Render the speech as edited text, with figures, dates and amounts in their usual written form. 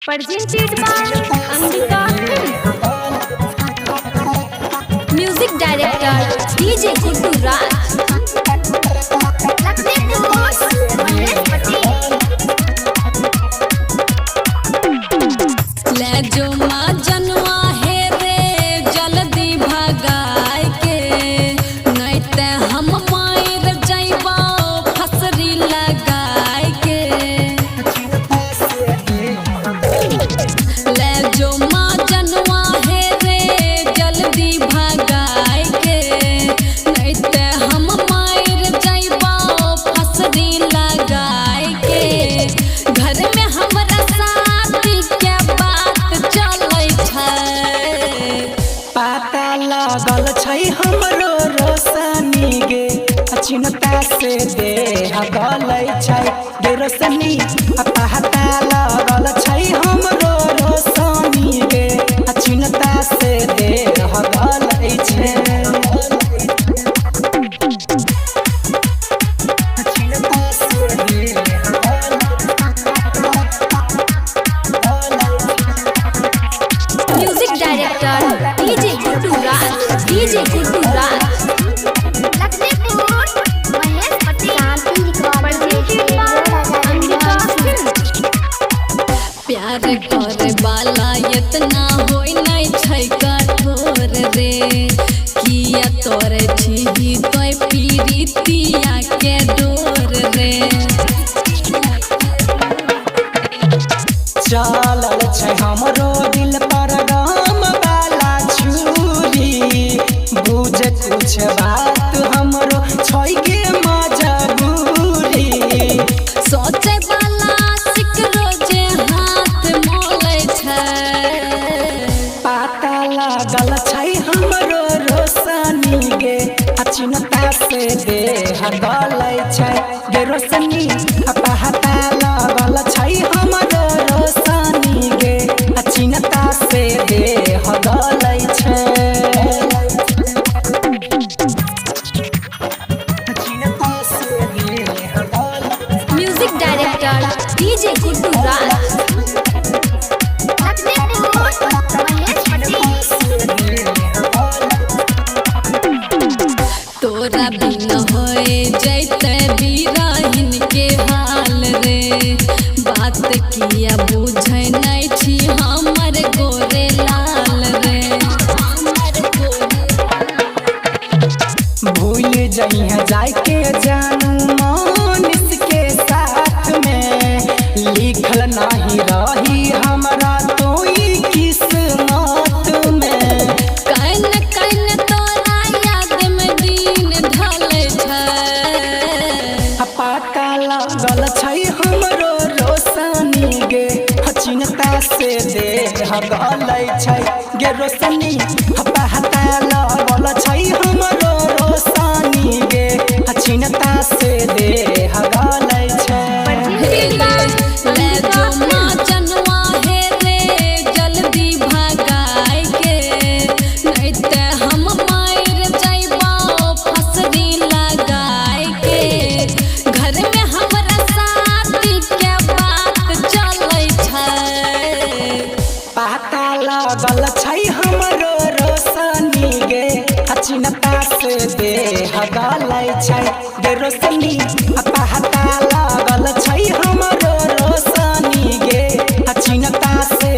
Presented by Angika Films. Music director DJ Guddu Raj. Lakshmipur Mahesh Patel. ले जो माँ जनवा हे रे जल्दी भगाए के, नहीं ते हम मार जइबो फसरी लगाए के। ले जो माँ जनवा हे रे जल्दी भगाए के, नहीं ते हम मार जइबो फसरी लगाए के। घर में हमरा साथी के बात चलै छै। पता लागल छै हमरो रोशनी गे, चिन्ता से देह गलै छै गे रोशनी। पता लागल छै हमरो रोशनी गे, चिन्ता से देह गलै छै। चिन्ता से देह music director DJ Guddu Raj, DJ Guddu Raj. Lakshmipur Mahesh Patel. Presented by Angika Films. प्यार करे वाला इतना होय नहीं छै कठोर रे, किया तोरे छी तोय पीरितिया के डोर रे। चलल छै हमरो दिल पर गम वाला छुरी, बुझ कुछ बात हमरो छै के मजबूरी। सोचे वाला सिकरो जे हाथ मोलै छै। पता लागल छै हमरो रोशनी गे, चिन्ता से देह गलै छै गे रोशनी। पता लागल छै हमरो रोशनी गे, चिन्ता से देह गलै छै। चिन्ता से देह गलै। Music director DJ Guddu Raj. Lakshmipur Mahesh Patel. तोरा बिन होए जैते बीराहिन के हाल रे, बात किया बुझै नहीं छी हमर गोरे लाल रे। भूल जइहे जाके जानू मानिस के साथ में, लिखल नाही रही हमरा तोई किस्मत में। Can can तोरा याद में दिन ढलै छै। पता लागल छै हमरो रोशनी गे, चिन्ता से देह गलै छै गे रोशनी। पता लागल छै हमरो रोशनी गे, चिन्ता से देह गलै छै। Presented by ले Angika जो Films. माँ जनवा हे रे जल्दी भगाए के, नहीं ते हम मार जइबो फसरी लगाए के। घर में हमरा साथी के बात चलै छै। पता लागल छै हमरो रोशनी गे, चिन्ता से देह गलै छै गे रोशनी। पता लागल छै हमरो रोशनी गे, चिन्ता से